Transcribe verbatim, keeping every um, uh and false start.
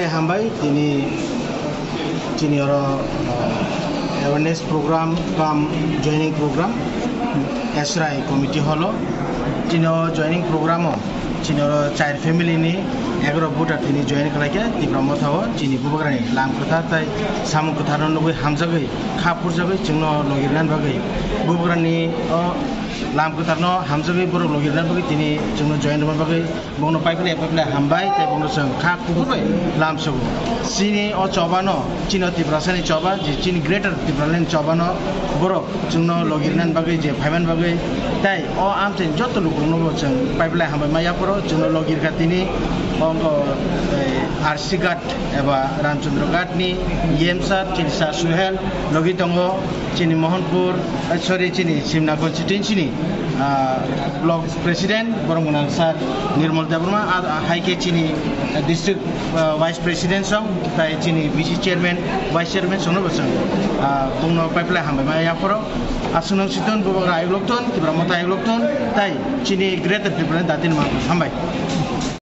Hambai, tini, tini oro, uh, awareness program cum joining program, Esrai committee hall o, tini o joining program o, tini oro char family ni egaroh voter tini join khlai khe Tipra Motha o, chini bubagrani lam kwthar tai samung kwthar no nugwi hamjagwi, kha phurjagwi chwngno logi rwna bagwi, bubagrani o lam kwthar no hamjagwi borok logi rwna bagwi tini chwngno join rwna bagwi. Bono paiphle paiphle hambai, tei bono chwng kha kuphur bai lam sugo. Chini o choba no, chini o Tiprasa ni choba, je chini Greater Tipraland choba no borok chwngno logi rwna bagwi, je phaiman bagwi, tei o amchai joto lukurok no bo chwng paiphle hambai ma yaphoro chwngno logi rwkha tini, ongko, eh, R C Ghat eba Ramchandra Ghat ni E M sir, chini sir Suhel, logi tongo chini Mohanpur, eh, sorry, chini Simna constituency ni, ah, block president, borok mwnang sir Nirmal Debbarma, ah, ah, hai khe chini, eh, district, ah, vice president song, tai chini V C chairman, vice chairman song no bo chwng, ah, bongno paiphle hambai ma yaphoro, aswk nang siton, bubagra ayuk lokton, Tipra Motha ayuk lokton, tai chini Greater Tipraland datin ma hambai.